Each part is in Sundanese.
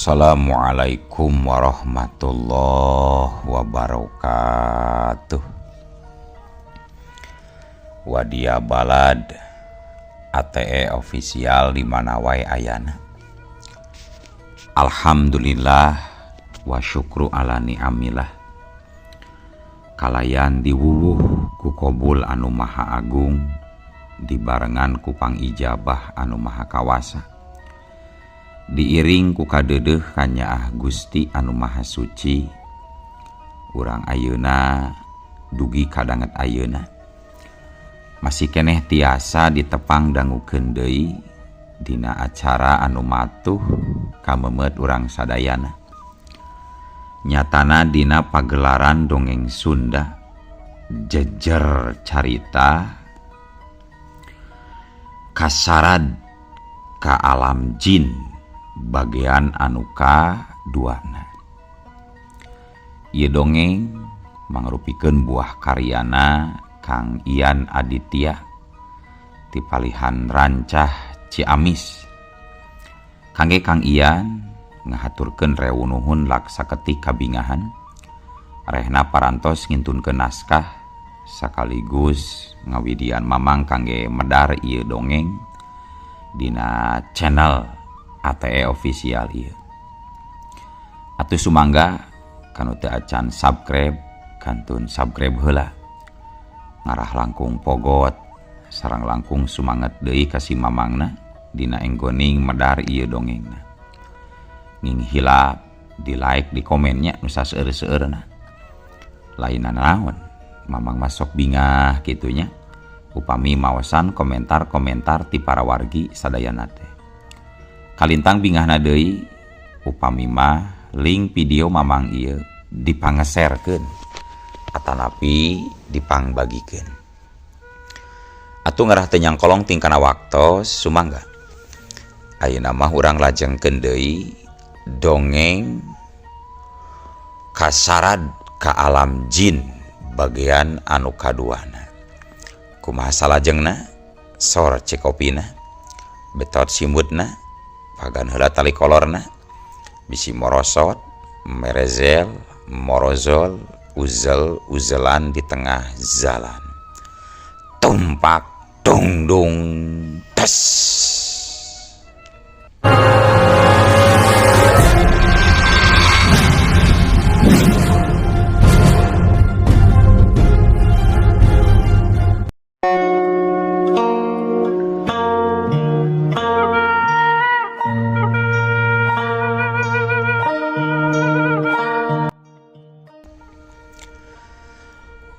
Assalamualaikum warahmatullahi wabarakatuh. Wadia Balad ATE official di mana wae ayana. Alhamdulillah wa syukru ala ni'amillah. Kalayan diwuwuh ku kobul anu maha agung dibarengan ku pangijabah anu maha kawasa. Diiring ku kadeudeuh kanyaah Gusti anu maha suci. Urang ayeuna dugi kadanget ayeuna masih keneh tiasa ditepang dangukeun deui dina acara anu matuh kamemet urang sadayana. Nyatana dina pagelaran dongeng Sunda jejer carita kasarad ka alam jin bagian anu kaduana. Ieu dongeng mangrupikeun buah karyana Kang Ian Aditya ti palihan Rancah Ciamis. Kangge Kang Ian ngahaturkeun rewu nuhun laksaketik kabingahan rehna parantos ngintunkeun naskah sekaligus ngawidian mamang kangge medar ieu dongeng dina channel ATE official ieu. Atuh sumangga kanu teu acan subscribe kantun subscribe heula. Ngarah langkung pogot sareng langkung sumanget deui ka si mamangna dina enggoning medar ieu dongengna. Nging hilap di like di komennya nu saseueur-seueurna. Lainna naon mamang masuk bingah kitunya upami maosan komentar-komentar ti para wargi sadayana teh. Kalintang bingahna deui upami mah link video mamang ieu dipangeserkeun atanapi dipangbagikeun. Atuh ngarah teu nyangkolong tingkana waktos sumangga. Ayeuna mah urang lajengkeun deui dongeng kasarad ka alam jin bagian anu kaduana. Kumaha salajengna? Sor cekopina, betot simbutna, pagan heula tali kolorna, bisi morosot, merezel, morozol, uzel uzelan di tengah jalan. Tumpak dungdung tes.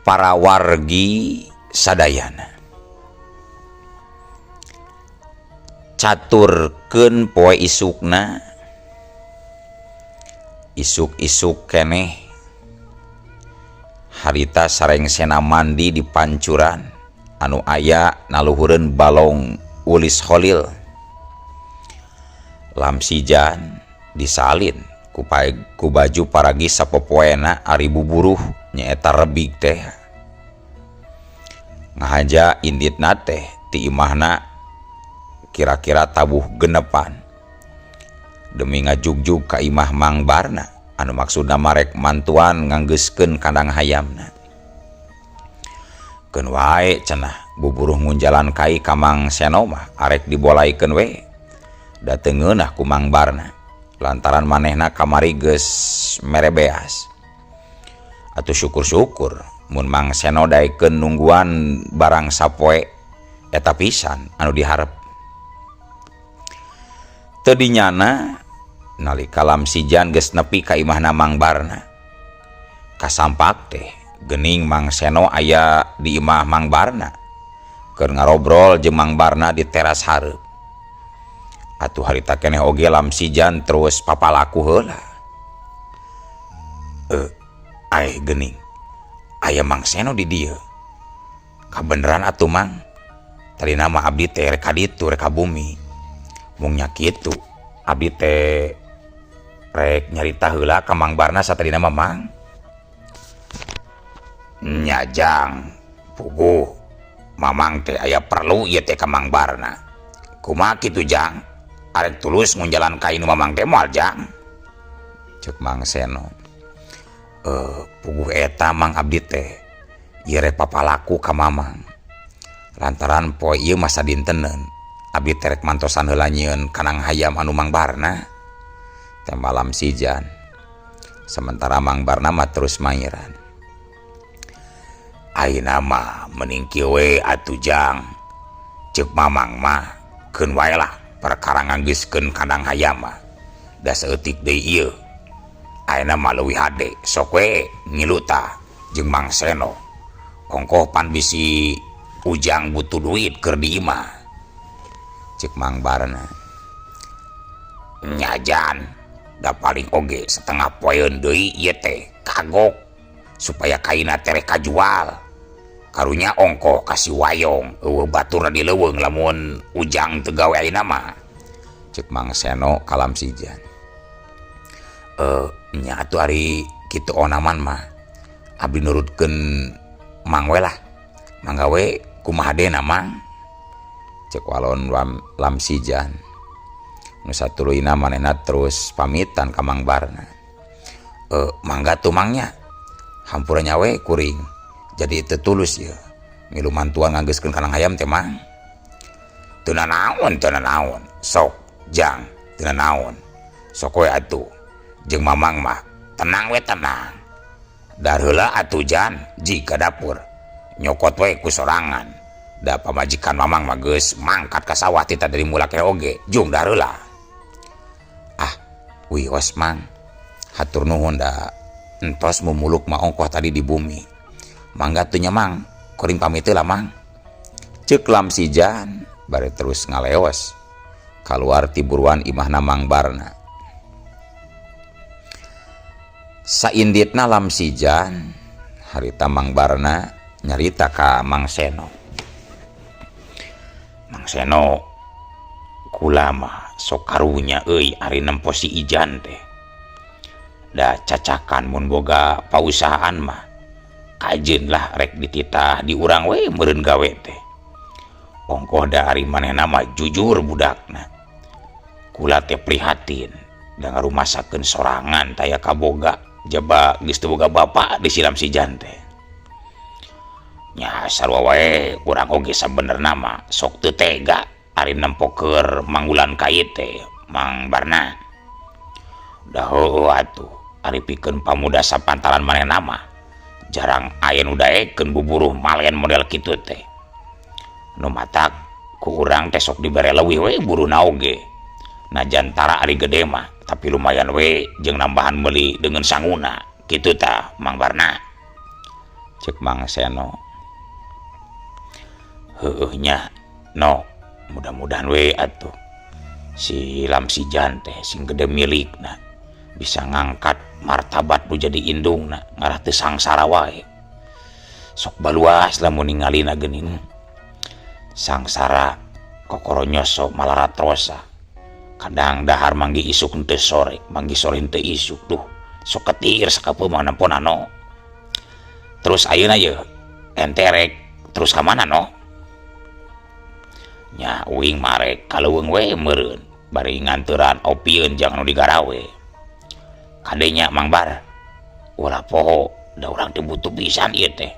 Para wargi sadayana caturkeun poe isukna, isuk-isuk keneh harita sarengsena mandi di pancuran anu aya naluhureun balong Ulis Kholil. Lamsijan disalin ku baju paragi sapopoena ari buburuh nyaeta rebig teh. Ngahaja inditna teh ti imahna kira-kira tabuh genepan demi ngajugjug ka imah Mang Barna anu maksudna marek mantuan nganggeuskeun kandang hayamna. Keun wae cenah buburuh ngunjalan kai ka Mang Seno mah arek dibolaikeun we da teu ngeunah ku Mang Barna lantaran manehna kamari geus mere beas. Atuh syukur-syukur mun Mang Seno daekeun nungguan barang sapoe eta pisan anu diharep. Teu dinyana nalika Lamsijan geus nepi ka imahna Mang Barna. Kasampak teh geuning Mang Seno aya di imah Mang Barna keur ngarobrol jeung Mang Barna di teras hareup. Atuh harita keneh oge Lamsijan terus papalaku heula. Aeh geuning aya Mang Seno di dieu. Kabeneran atuh Mang. Tadina mah abdi teh rek ka ditu rek ka bumi. Mung nya kitu abdi teh rek nyarita heula ka Mang Barna satadina mah Mang. Nya jang puguh Mamang teh aya perlu ieu teh ka Mang Barna. Kumaha kitu jang? Arek tulus ngunjalan ka inu Mamang teh moal jang. Cek Mang Seno. Puguh eta Mang abdi teh ieu rek papalaku ka Mamang. Lantaran poe ieu masa dinteneun abdi teh rek mantosan heula nyieun kandang hayam anu Mang Barna. Teh malam sijan. Sementara Mang Barna mah terus mairan. Ayeuna mah mending kieu we atuh Jang. Ceuk Mamang mah keun wae lah perkara nganggeuskeun kandang hayam mah. Da saeutik deui ieu. Ayeuna mah leuwih hade sok we ngilu tah jeung Mang Seno. Ongkoh pan bisi Ujang butuh duit keur di imah. Ceuk Mang Barna. Nya Jan, da paling oge setengah poeun deui ieu teh kagok supaya kaina tereh kajual. Karunya ongkoh kasih wayong eueuh baturna di leuweung lamun Ujang teu gawe ayeuna mah. Ceuk Mang Seno kalam sijan. Nya atuh ari kitu onaman mah abdi nurutkeun Mang we lah. Mangga we kumaha dena Mang. Ceuk walon lam sijan. Nu satuluyna manehna terus pamitan ka Mang Barna. Mangga tuh Mangnya. Hampura nya we kuring. Jadi teu tulus ieu. Milu mantuan nganggeuskeun kandang hayam teh Mang. Teu nanaon, teu nanaon. Sok Jang, teu nanaon. Sok we atuh. Jeung Mamang mah tenang we tenang. Dar heula atuh Jan, ji ka dapur. Nyokot we ku sorangan. Da pamajikan Mamang mah geus mangkat ka sawah ti tadi mulak oge. Jung dar heula. Ah, wios Mang. Hatur nuhun da entos mumuluk mah ongkoh tadi di bumi. Mangga tuh nya Mang, kuring pamit heula Mang. Ceuk Lam Sijan bari terus ngaleos kaluar ti buruan imahna Mang Barna. Sainditna Lam Sijan harita Mang Barna nyarita ka Mang Seno. Mang Seno kula mah sok karunya euy ari nempo si Ijan teh. Da cacakan mun boga pausahaan mah kajeun lah rek dititah di urang we meureun gawe teh. Ongkoh da ari manehna mah jujur budakna. Kula teh prihatin da ngarumasakeun sorangan taya kaboga jaba geus teu boga bapa di silam si Jan teh. Nya sarua wae urang oge sabenerna mah sok teu tega ari nempo keur manggulan kait teh Mang Barna. Da heueuh atuh ari pikeun pamuda sapantaran manehna mah jarang aya nu daekeun buburuh malen model kitu teh. Nu matak ku urang teh sok dibere leuwih we buruhna oge. Najan tara ari gede mah tapi lumayan we jeung nambahan meuli dengan sanguna kitu tah Mang Barna. Ceuk Mang Seno. Heueuh nya no mudah-mudahan we atuh si Lam Sijan teh sing gede milikna bisa ngangkat martabat nu jadi indungna ngarah teu sangsara wae. Sok baluas lamun ningalina geuning. Sangsara kokoro nyoso malaratrosa. Kadang dahar manggi isuk henteu sore, manggi sore henteu isuk. Duh, sok ketir sakapeung mah nempona no. Terus ayeuna ye ente rek terus ka mana no? Nya uing marek kaleuweung we meureun bari nganturan opieun jangan nu digarawe. Kadenya Mang Bar, ulah poho da urang teh butuh pisan ieu teh.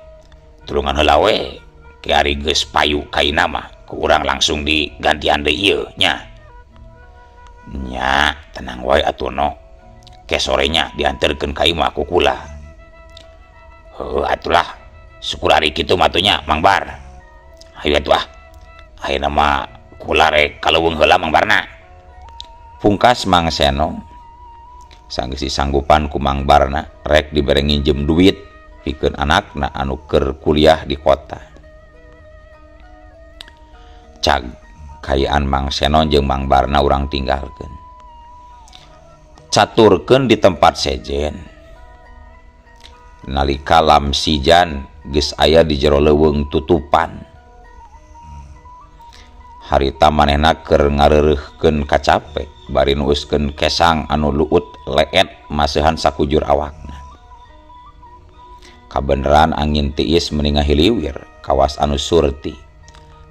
Tulungan heula we, ke ari geus payu kaina mah ku urang langsung digantian deui ieu nya. Nya tenang wae atuh no. Ke sorenya dianterkeun ka imah ku kula. Heuh atulah, syukur ari kitu mah atuh nya Mang Bar. Hayu atuh ah. Ayeuna mah kula rek kaleuweung heula Mang Barna. Pungkas Mang Seno sanggeus disanggupan ku Mang Barna rek dibere nginjem duit pikeun anakna anu keur kuliah di kota. Cag kayaan Mang Seno jeung Mang Barna urang tinggalkeun. Caturkeun di tempat sejen. Nalika Lam Sijan geus aya di jero leuweung tutupan. Harita manehna keur ngareureuhkeun kacape bari nuuskeun kesang anu luut leet maseuhan sakujur awakna. Kabeneran angin tiis meni ngahiliwir kawas anu surti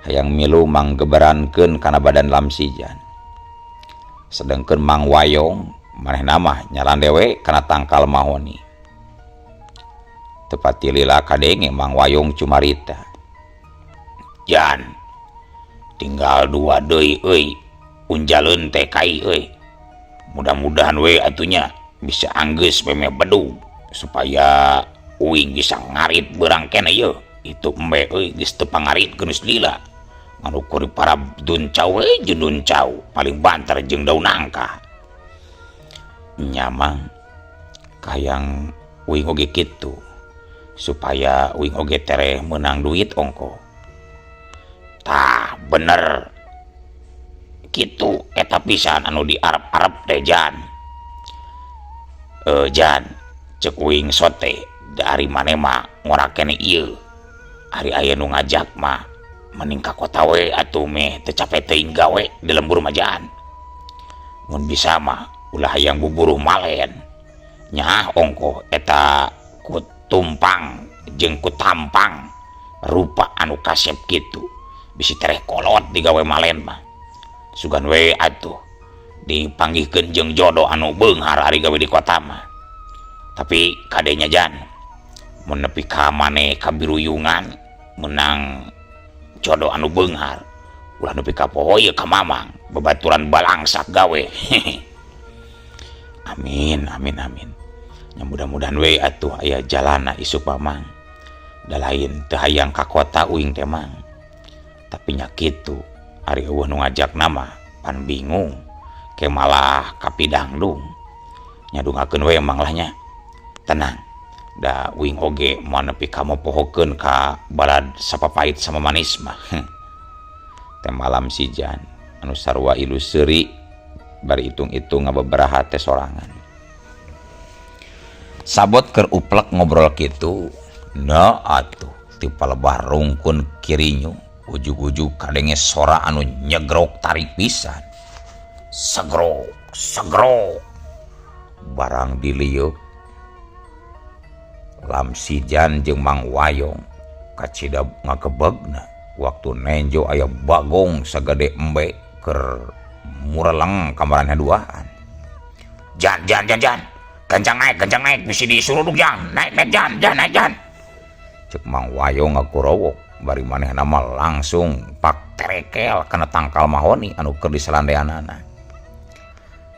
hayang milu manggeberankeun kana badan Lam Sijan. Sedengkeun Mang Wayong Manehna mah nyalande we kana tangkal mahoni. Teu pati lila kadenge Mang Wayong cumarita. Jan, tinggal dua deui euy, unjaleun teh kai euy. Mudah-mudahan we atunya bisa anggeus meme bedug supaya uing bisa ngarit beurang keneh yeuh. Itu embe euy geus teu pangarit geus lila. Ngan ukur para duncau we jeung duncau paling banter jeung daun nangka. Nya Mang, kahayang uing oge kitu supaya uing oge tereh meunang duit ongko. Tah bener kitu eta pisan anu diarep-arep teh Jan. Jan, ceuk uing sote da ari maneh mah ngora keneh ieu. Ari aya nu ngajak mah mending ka kota we atuh meh teu capek teuing gawe di lembur mah Jan. Mun bisa mah ulah hayang buburuh malen. Nyaah ongkoh eta ku tumpang jeung ku tampang rupa anu kasep kitu bisi tereh kolot digawe malen mah. Sugan we atuh dipanggihkeun jeung jodoh anu beunghar ari gawe di kota mah. Tapi kadenya Jan, mun nepi ka maneh kabiruyungan menang jodoh anu beunghar, ulah nepi ka poho ieu ka Mamang babaturan balangsak gawe. Amin amin amin. Nya mudah-mudahan we atuh aya jalana isuk Mamang. Da lain teu hayang ka kota uing teh Mang. Tapi nya kitu, ari eueuh nu ngajak mah pan bingung, ke malah kapidangdung. Nya dungakeun we Mang lah nya. Tenang, da uing oge moal nepi ka mopohokeun ka balad sapapait sama manis mah. Teh malam si Jan anu sarua ilu seuri bari hitung-hitung ngababaraha teh sorangan. Sabot keur uplek ngobrol kitu, na atuh ti palebah rungkun kirinyu ujug-ujug kadenge sora anu nyegrok tarik pisan. Segrok, segrok. Barang diliuk Lamsijan jeung Mang Wayong kacida ngagebegna waktu nenjo aya bagong sagede embe keur mureleng kamaranna duaan. Jan, Jan, Jan, Jan. Gancang naik bisi disuruduk Jan. Naik, naik Jan, Jan, naik Jan. Ceuk Mang Wayong ngakurowok bari manehna mah langsung pak terekel kana tangkal mahoni anu keur disalandeanana.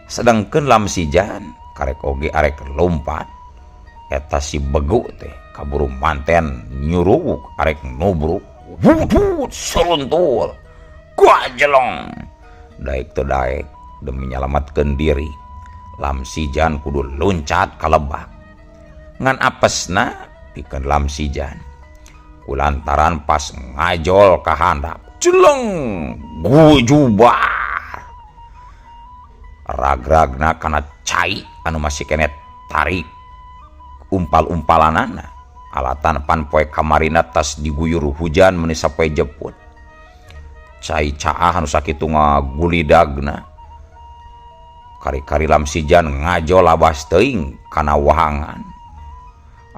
Sedangkeun Lamsijan karek oge arek lompat eta si begu teh kaburu manten nyuruwuk arek nubruk wudut seruntul guajelong daek teu daek demi nyalamatkeun diri Lamsijan kudu loncat ka lebak. Ngan apesna pikeun Lamsijan kulantaran pas ngajol ka handap jeleng gujubar ragragna kana cai anu masih keneh tarik umpal-umpalanana alatan pan poe kamarina tas diguyur hujan meuni sapoe jeput. Cai caah anu sakitu ngagulidagna kari-kari Lamsijan ngajol labas teuing kana wahangan.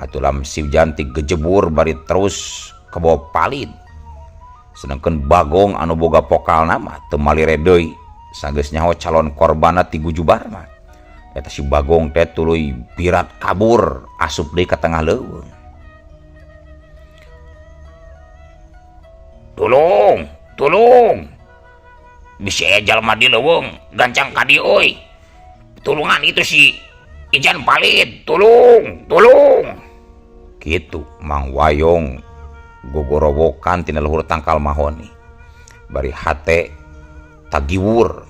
Atuh Lamsijan ti gejebur bari terus kabawa palid. Sedangkeun Bagong anu boga pokalna mah teu malire deui sanggeus nyaho calon korbanna ti gujubar mah. Eta si Bagong teh tuluy birat kabur asup deui ka tengah leuweung. Tulung, tulung. Bisi aya jalma di leuweung gancang ka dieu euy. Tulungan itu si Ijan palid, tulung, tulung. Kitu Mang Wayong gogorowokan tina luhur tangkal mahoni. Bari hate tagiwur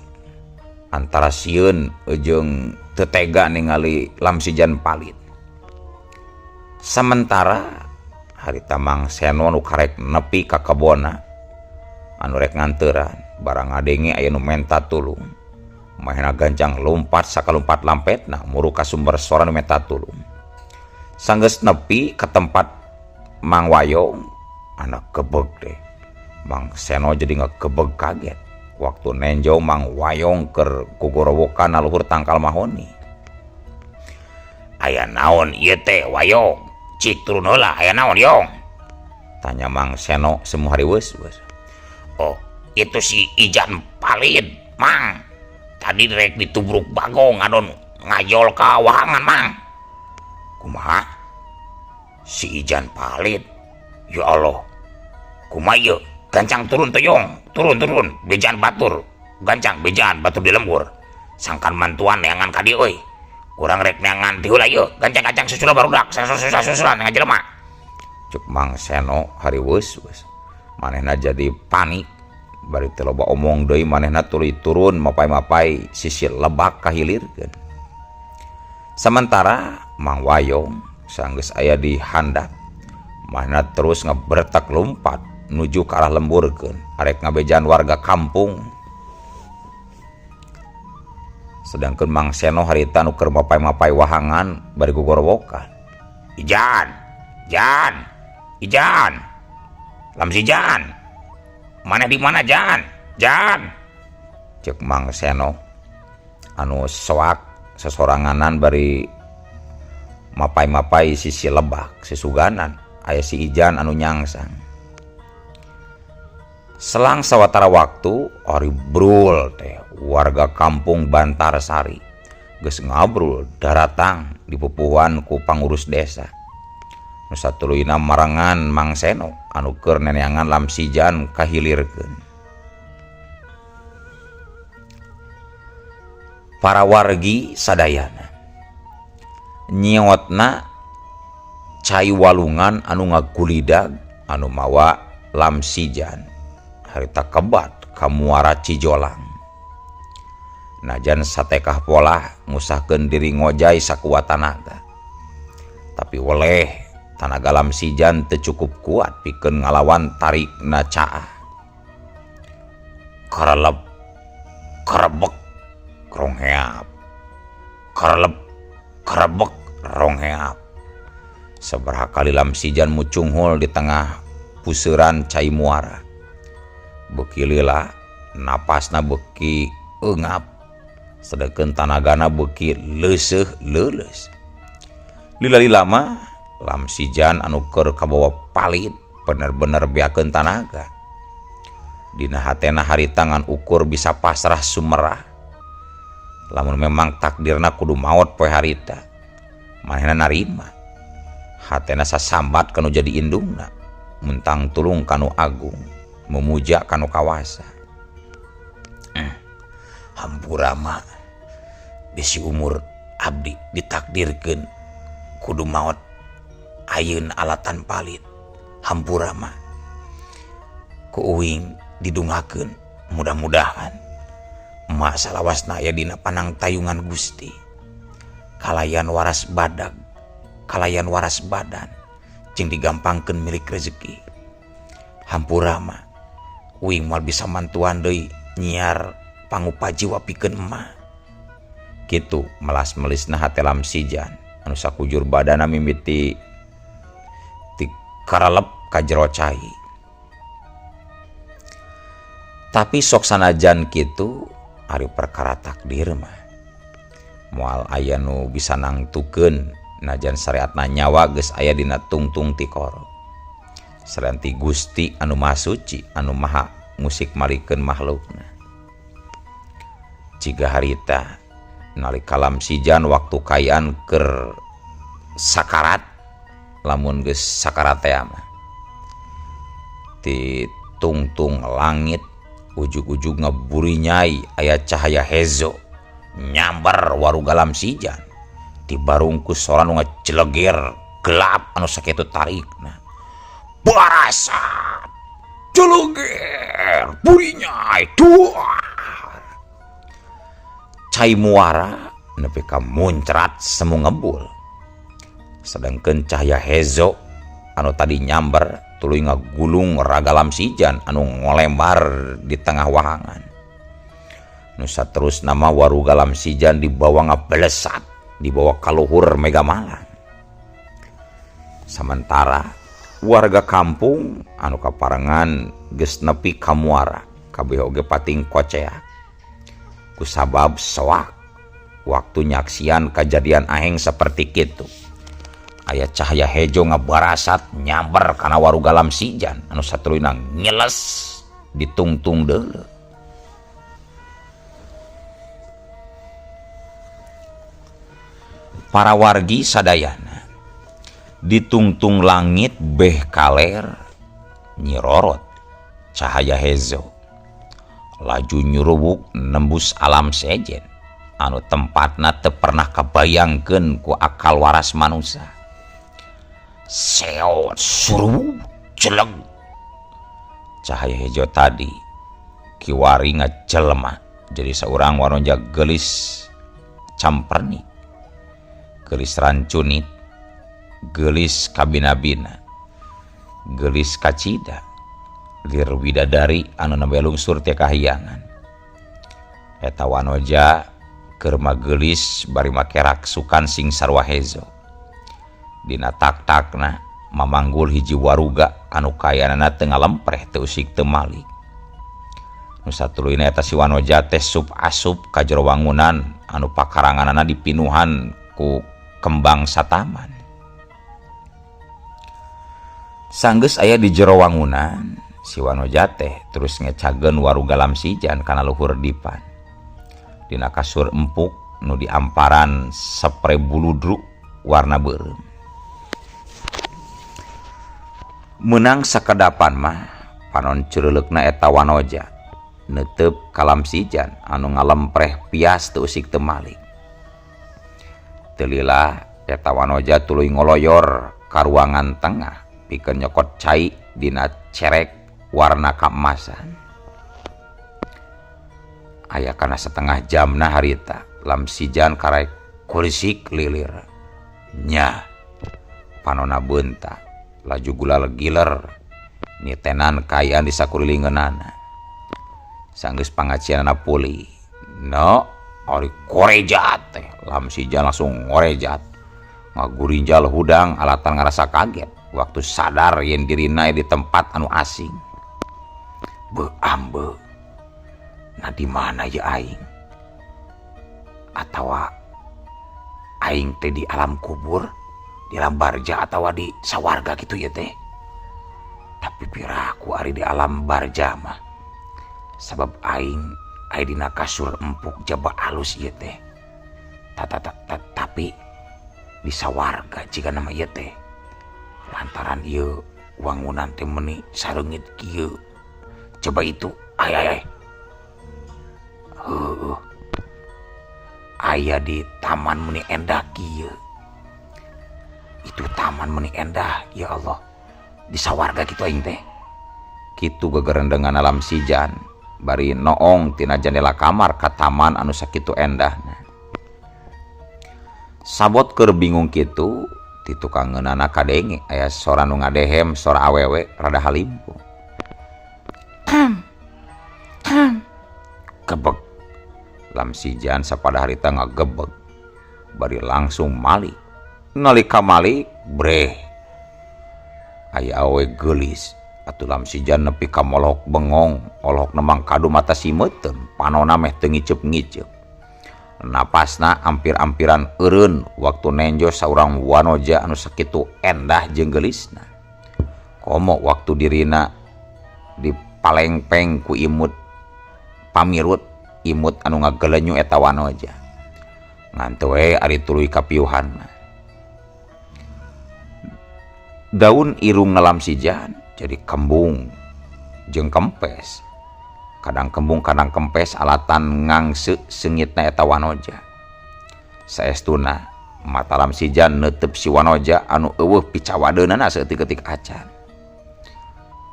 antara sieun jeung teu tega ningali Lamsijan palid. Sementara harita Mang Seno nu karek nepi ka kebonna anu rek nganteran barang ngadenge aya nu menta tulung. Mahena gancang lompat sakalompat lampetna muru ka sumber sora nu menta tulung. Sanggeus nepi ka tempat Mang Wayong anak gebeg deh. Mang Seno jadi ngegebeg kaget waktu nenjo Mang Wayong keur gogorowokan na luhur tangkal mahoni. Aya naon ieu teh Wayong? Cik turun heula aya naon Yong? Tanya Mang Seno semu hariweus-weus. Oh, itu si Ijan palid, Mang. Tadi rek ditubruk Bagong adon Ngajol ka wahangan Mang. Kumaha? Si Ijan palid. Ya Allah. Kumaha ieu? Gancang turun tuyung, turun turun, bejan batur. Gancang bejan batur di lembur. Sangkan mantuan neangan ka dieu euy. Urang rek neangan ti heula ieu. Gancang-gancang susulan barudak, susulan ngajelema. Cek Mang Seno hariweus weus. Manehna jadi panik. Bari teu loba omong deui manehna tuluy turun mapay-mapay sisi lebak kahilirkeun. Sementara Mang Wayong sanggeus aya di handap, manehna terus ngebertek lumpat nuju ka arah lemburkeun arek ngabejan warga kampung. Sedangkan Mang Seno harita nu keur mapay-mapay wahangan bari gogorowokan. Ijan, Jan, Ijan, Lamsi Jan. Mana di mana Jan? Jan. Cek Mang Seno anu soak sesoranganan bari mapay-mapay sisi lebak sesuganan aya si Ijan anu nyangsang. Selang sawatara waktu ari brul teh warga kampung Bantarsari geus ngabrul daratang dipupuhan ku pangurus desa. Nu satuluyna marengan Mang Seno anu keur neneangan Lamsijan kahilirkeun. Para wargi sadayana nyiotna cai walungan anu ngagulidag anu mawa Lamsijan harita kebat ka muara Cijolang. Najan satekah polah ngusahkeun diri ngojay sakuat tanaga, tapi weleh tanaga Lamsijan teu cukup kuat pikeun ngalawan tarikna caah. Karelep karebek rongheap, karelep karebek rongheap. Sabaraha kali Lamsijan mucunghul di tengah puseuran cai muara. Beuki lila napasna beuki eungap, sedengkeun tanagana beuki leuseuh leuleus. Lila-lila mah Lamsijan anu keur kabawa palid bener-bener beakeun tanaga. Dina hatena harita ngan ukur bisa pasrah sumerah. Lamun memang takdirna kudu maot poe harita, manehna narima. Hatena sasambat kanu jadi indungna, muntang tulung kanu agung, memuja kanu kawasa. Hampura mah bisi umur abdi ditakdirkeun kudu maot ayeuna alatan palid. Hampura mah ku uing didungakeun, mudah-mudahan emak salawasna aya dina panang tayungan Gusti. Kalayan waras badag, kalayan waras badan, jeung digampangkeun milik rezeki. Hampura mah uing moal bisa mantuan deui nyiar pangupajiwa pikeun emak. Kitu melas-melisna hate Lamsijan anu sakujur badana mimiti ti karelep ka jero cai. Tapi sok sanajan kitu ari perkara takdir mah moal aya nu bisa nangtukeun najan syariatna nyawa geus aya dina tungtung tikoro. Saranti Gusti anu Maha Suci anu Maha musik malikeun makhlukna. Ciga harita nalika Lamsijan waktu kayan keur sakarat, lamun geus sakarat teh mah ti tungtung langit ujug-ujug ngeburinyai aya cahaya hezo nyamber waruga Lamsijan dibarungkus sora nu ngejeleger gelap anu sakitu tarikna. Barasat jeleger burinyai duar. Cai muara nepi ka muncrat semu ngebul. Sedangkeun cahaya hezo anu tadi nyamber tuluy ngagulung raga Lamsijan anu ngolembar di tengah wahangan. Nu saterusna mah waruga Lamsijan dibawa ngabelesat, dibawa ka luhur Megamalang. Samentara warga kampung anu kaparengan geus nepi ka muara, kabeh oge pating koceak. Kusabab soak waktu nyaksian kajadian aheng seperti kitu. Aya cahaya hejo ngabarasat nyamber kana waruga Lamsijan anu satuluyna ngeles ditungtung deuleu. Para wargi sadayana ditungtung langit beh kaler nyirorot cahaya hejo laju nyurubuk nembus alam sejen anu tempatna teu pernah kabayangkeun ku akal waras manusia. Seot suruh jeleg cahaya hejo tadi kiwari ngajelema jadi seorang wanoja gelis campernik, gelis rancunit, gelis kabina-bina, gelis kacida, lir widadari anu nembe lungsur teh kahyangan. Eta wanoja keur gelis bari make raksukan sing sarua hejo. Dina tak-takna mamanggul hiji waruga anu kayanana teu ngalempreh teu usik teu malik. Nu satuluyna eta si wanoja teh sup asup ka jero wangunan anu pakaranganana dipinuhan ku kembang sataman. Sanggeus aya di jero wangunan, si wanoja teh terus ngecageun waruga lamsijan kana luhur dipan. Dina kasur empuk nu diamparan sepre buludru warna beureum. Meunang sakedapan mah panon cureuleukna eta wanoja neuteup ka lamsijan anu ngalempreh pias teu usik teu malik. Teu lila eta wanoja tuluy ngoloyor ka ruangan tengah pikeun nyokot cai dina cerek warna kaemasan. Aya kana setengah jamna harita lamsijan karek kurisik lilir. Nya panona beunta laju gulal giler nitenan kaayaan di sakulilingeunana. Sanggeus pangacianana pulih, no ari korejat teh lamsijan langsung ngorejat ngagurinjal hudang alatan ngarasa kaget waktu sadar yen dirina di tempat anu asing. Beuh ambe, nah di mana ya aing? Atawa aing teh di alam kubur, di alam barja atawa di sawarga gitu ya teh. Tapi piraku ari di alam barja mah, sabab aing aya dina kasur empuk jaba alus ieu teh. Tapi di sawarga jika nama ieu teh. Lantaran ieu wangunan teh meuni sareungit kieu. Coba itu ay ay ay. Heueuh. Aya di taman meuni endah kieu. Itu taman meuni endah ya Allah. Di sawarga kitu aing teh. Kitu gegerendengan alam sijan bari noong tina jendela kamar ka taman anu sakitu endahna. Sabot keur bingung kitu ti tukangeunana kadenge aya sora nu ngadehem sora awewe rada halimpu. Gebeg. Lamsijan sapada harita ngagebeg bari langsung malik. Nalika malik breh aya awewe geulis. Atuh lamsijan nepi ka molok bengong, olohok nemang kadu mata simeuteun, panona meh teu ngiceup-ngiceup. Napasna ampir-ampiran eureun waktu nenjo saurang wanoja anu sakitu endah jeung geulisna. Komo waktu dirina dipalengpeng ku imut pamirut, imut anu ngagelenyu eta wanoja. Ngan teu we ari tuluy kapiuhan mah. Daun irung lamsijan jadi kembung jeung kempes. Kadang kembung kadang kempes alatan ngangse seungitna eta wanoja. Saestuna mata lamsijan neuteup si wanoja anu eueuh picawadeunana saeutik-eutik acan.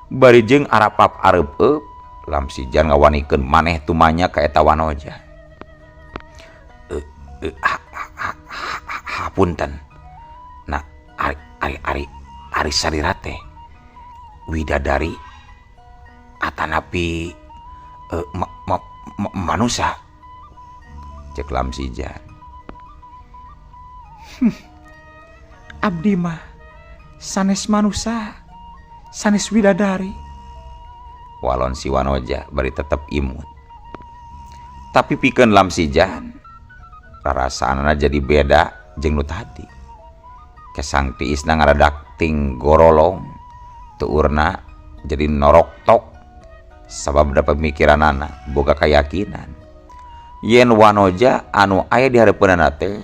Bari jeung arapap areup-eup lamsijan ngawanikeun maneh tumanya ka eta wanoja. Hapunten. Nah, ari ari ari ari salira teh widadari atanapi manusia cek lamsijan. Abdi mah sanes manusia, sanes widadari. Walon si wanoja bari tetep imut. Tapi pikeun lamsijan rarasaanana jadi beda jeung nu tadi. Kesang tiisna ngaradak ting gorolong, tuurna jadi norok tok sabab da pemikiranana boga keyakinan yen wanoja anu aya di hareupeunana teh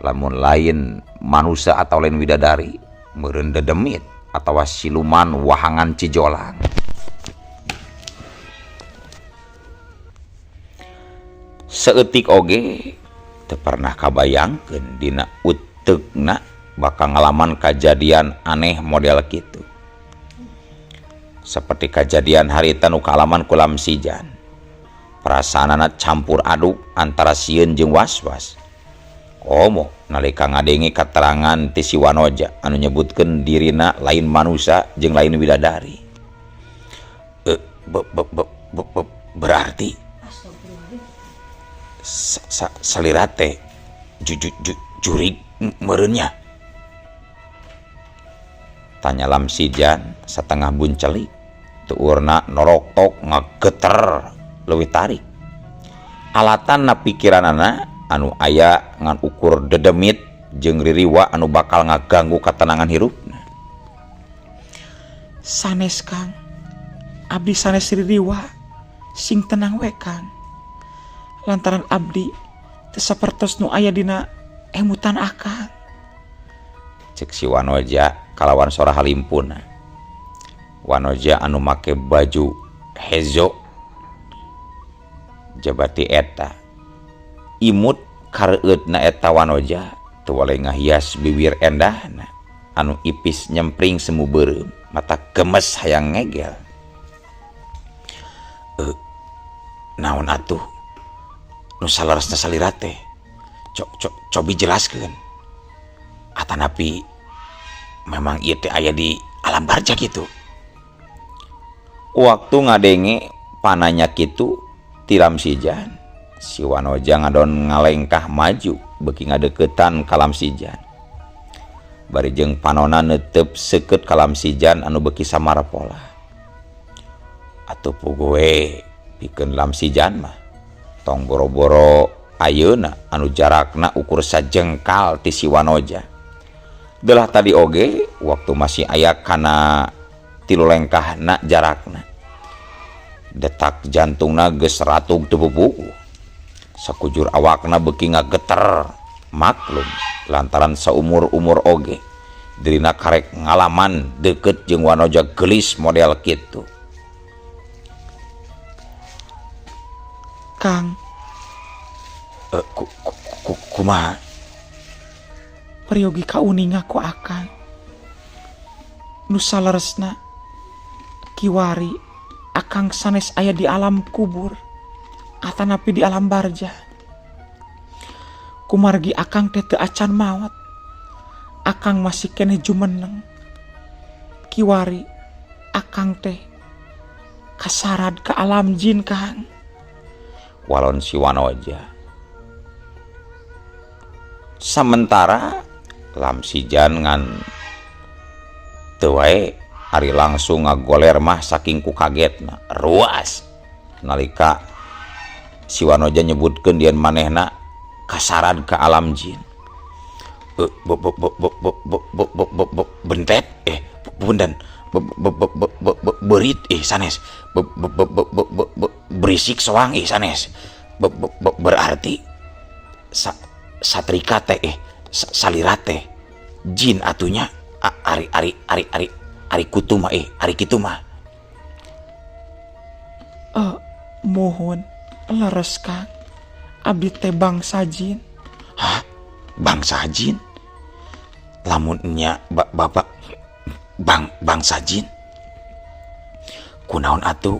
Lamun lain manusia atau lain widadari meureun dedemit atawa siluman wahangan cijolang. Saeutik oge teu pernah kabayangkeun dina uteukna bakal ngalaman kajadian aneh model kitu. Seperti kajadian harita nu kaalaman ku Lamsijan. Perasaanana campur aduk antara sieun jeung was-was. Komo nalika ngadenge katerangan ti si Wanoja anu nyebutkeun dirina lain manusia jeung lain widadari. Berarti salira teh jurig meureunnya. Tanya Lamsijan satengah buncelik, tuurna noroktok ngageter leuwih tarik. Alatanna pikiranana anu aya ngan ukur dedemit jeung ririwa anu bakal ngaganggu katenangan hirupna. Sanes Kang, abdi sanes ririwa, sing tenang we Kang. Lantaran abdi teu sapertos nu aya dina emutan akang. Cek si Wanoja kalawan sora halimpuna. Wanoja anu make baju hezo jabati eta imut kareueutna eta Wanoja teu waleh ngahias bibir endahna anu ipis nyempring semu beureum mata gemes hayang ngegel. Naon atuh nu saleresna salira teh? Cobi jelaskeun. Atanapi memang ieu teh aya di alam barja kitu. Waktu ngadenge pananya kitu ti Lamsijan, si Wanoja ngadon ngalengkah maju beuki ngadeukeutan ka Lamsijan. Bari jeung panona neuteup seukeut ka Lamsijan anu beuki samarpola. Atuh puguh we pikeun Lamsijan mah tong boro-boro ayeuna anu jarakna ukur sajengkal ti si Wanoja. Delah tadi oge waktu masih aya kana tilu lengkahna jarakna. Detak jantungna geus ratug teu pupuguh. Sakujur awakna beuki ngageter, maklum lantaran saumur-umur oge dirina karek ngalaman deukeut jeung Wanoja geulis model kitu. Kang. Kumaha? Peryogi kauninga ku akang. Nu saleresna kiwari akang sanes aya di alam kubur atanapi di alam barjah. Kumargi akang teh teu acan maot. Akang masih keneh jumeneng. Kiwari akang teh kasarad ke alam jin Kang. Walon si Wanoja. Sementara Lamsijan ngan teu wae ari langsung ngagoler mah saking ku kagetna ruas nalika si Wanoja nyebutkeun dieun manehna kasarad ka alam jin. Bentet punten berit sanes berisik soang sanes berarti satrika teh salira teh jin atunya ari ari ari ari ari kutu mah ari kitu mah. Mohon leres Kang, abdi teh bangsa jin. Hah? Bangsa jin? Lamun nya bapak bangsa jin? Kunaon atuh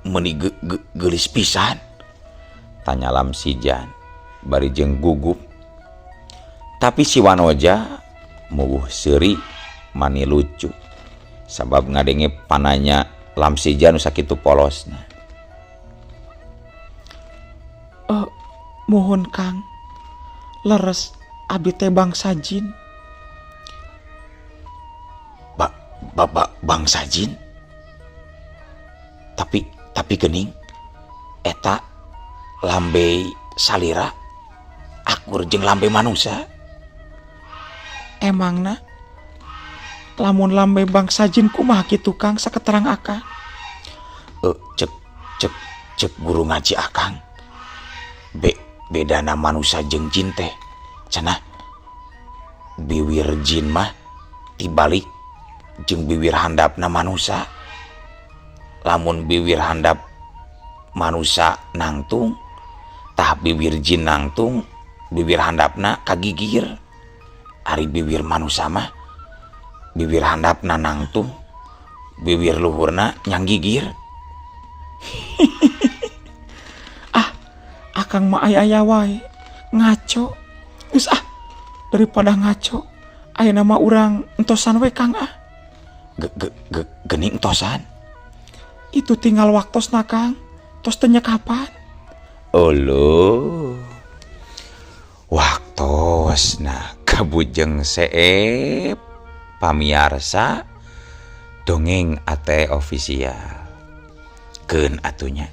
meuni geulis pisan? Tanya Lamsijan bari jeung gugup. Tapi si Wanoja muwuh seuri mani lucu sabab ngadenge pananya Lamsijan nu sakitu polosna. Mohon Kang, leres abdi teh bangsa jin. Bangsa jin? Tapi geuning eta lambe salira akur jeung lambe manusia. Emangna lamun lambe bangsa jin kumaha kitu Kang saketerang akang? Cek guru ngaji akang. Bedana manusia jeung jin teh cenah biwir jin mah tibalik jeung biwir handapna manusia. Lamun biwir handap manusia nangtung, tah biwir jin nangtung, biwir handapna kagigir. Ari biwir manusia mah biwir handapna nangtung, biwir luhurna nyanggigir. Ah, akang mah aya-aya wae, ngaco. Geus ah, daripada ngaco, ayeuna mah urang entosan we, Kang, ah. Geuning entosan? Itu tinggal waktosna, Kang. Tos teu kapan. Olo. Waktosna kabujeng seep pamiarsa Dongeng Ate Official. Keun atuh nya.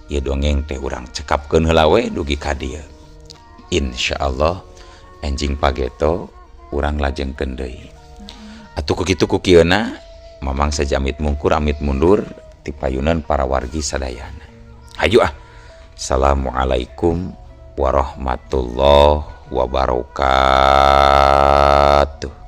Ieu dongeng teh urang cekapkeun heula we dugi ka dieu. Insyaallah enjing pageto urang lajengkeun deui. Atuh ku kitu ku kieuna Mamang sajamit mungkur amit mundur ti payunan para wargi sadayana. Hayu ah. Assalamualaikum warahmatullahi wabarakatuh.